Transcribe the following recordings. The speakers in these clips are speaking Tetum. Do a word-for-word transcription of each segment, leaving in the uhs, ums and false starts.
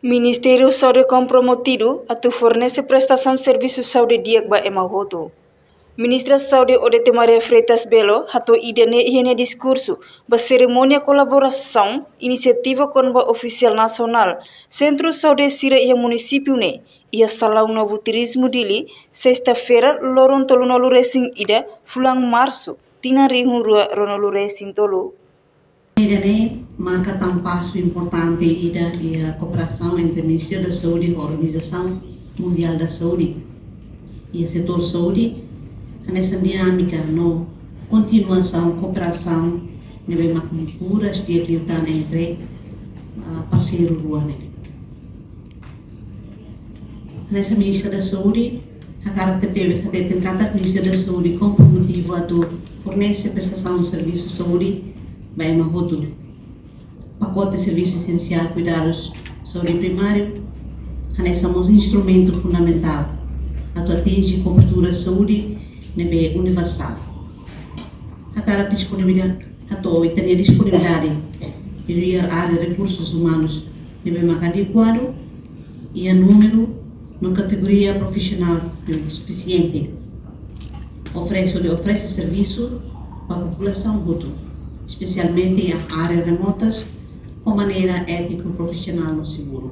Ministériu Saúde komprometidu atu fornese prestasaun servisu saúde di'ak ba ema hotu. Ministra Saúde Odete Maria Freitas Belo hato'o ida-ne'e iha nia diskursu ba serimónia kolaborasaun inisiativa kona-ba ofisiál nasionál Sentru Saúde sira iha munisípiu ne'e, iha Salaun Novo Turismo Dili, sesta-feira, loron tolunulu resin ida, fulan Marsu, tinan rihun rua ruanulu resin tolu. Ida-ne'e marka tan pasu importante ida iha kooperasaun entre Ministériu da Saúde ho Organizasaun Mundiál da Saúde iha setór saúde, hanesan dinámika no kontinuasaun kooperasaun ne'ebé mak buras di'ak liután entre, ah, parseiru rua ne'e. Hanesan Ministra da Saúde, hakarak tebes hateten katak Ministériu da Saúde komprometidu atu fornese prestasaun servisu saúde ba ema hotu. Pakote servisu esensiál kuidadus saúde primáriu hanesan mós instrumentu fundamentál atu atinje kobertura saúde ne'ebé universál. Hakarak disponibilidade, hato'o ita-nia disponibilidade iha área rekursus umanus ne'ebé mak adekuadu, iha númeru no kategoria profisionál ne'ebé sufisiente. Oferese, hodi oferese servisu ba populasaun hotu, espesialmente iha área remotas, ho maneira étiku, profisionál no seguru.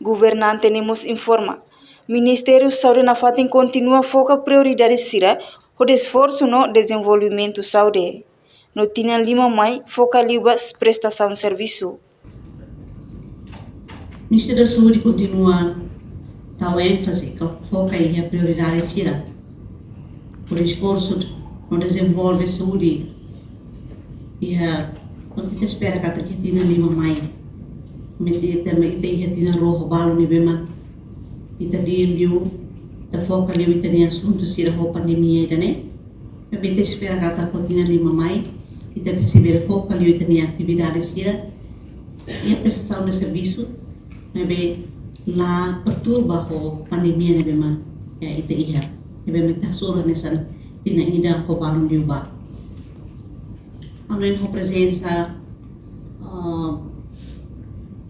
Governante ne'e mós informa, Ministériu Saúde nafatin kontinua foka prioridade sira hodi esforsu no dezenvolvimentu saúde. No tinan lima mai foka liu ba prestasaun servisu. Ministériu da Saúde kontinua tau énfaze ka foka iha prioridade sira hodi esforsu no dezenvolve saúde iha, ita espera katak iha tinan lima mai, mete ita, ita iha tinan rua ho balu ne'ebé mak ita deal liu, ita foka liu ita-nia asuntu sira ho pandemia ida-ne'e. Maibé ita espera katak ho tinan lima mai ita bele foka liu ita-nia atividade sira iha prestasaun de servisu ne'ebé la perturba ho pandemia ne'ebé mak, ya, ita iha, ne'ebé mak ita hasoru hanesan tinan ida ho balun liubá. Além ho prezensa, ah,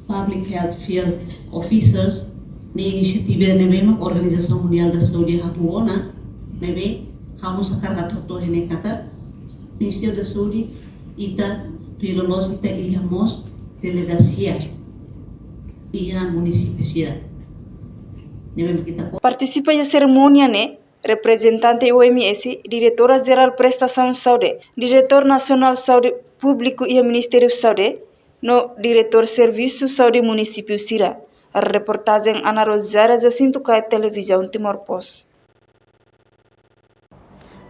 Public Health Field Officers, ne'e inisiativa ne'ebé mak Organizasaun Mundiál da Saúde hahú ona, ne'ebé ha'u mós hakarak atu hato'o iha ne'e katak Ministériu da Saúde, ita tuir loloos ita iha mós delegasia iha munisípiu sira. Ne'ebé mak ita ko- Partisipa iha serimónia ne'e reprezentante O M S, Diretora Jerál Prestasaun Saúde, Diretór Nasionál Saúde Públiku iha Ministériu Saúde, no Diretór Servisu Saúde munisípiu sira. Reportajen Ana Rosada, Jacinto Caio, Televizaun Timor Post.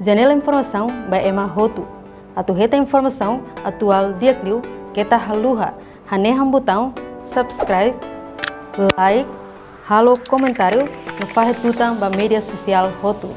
Janela informasaun ba ema hotu. Atu hetan informasaun atuál di'ak liu, keta haluha hanehan butaun subscribe, like, halo komentáriu no fahe tutan ba média sosiál hotu.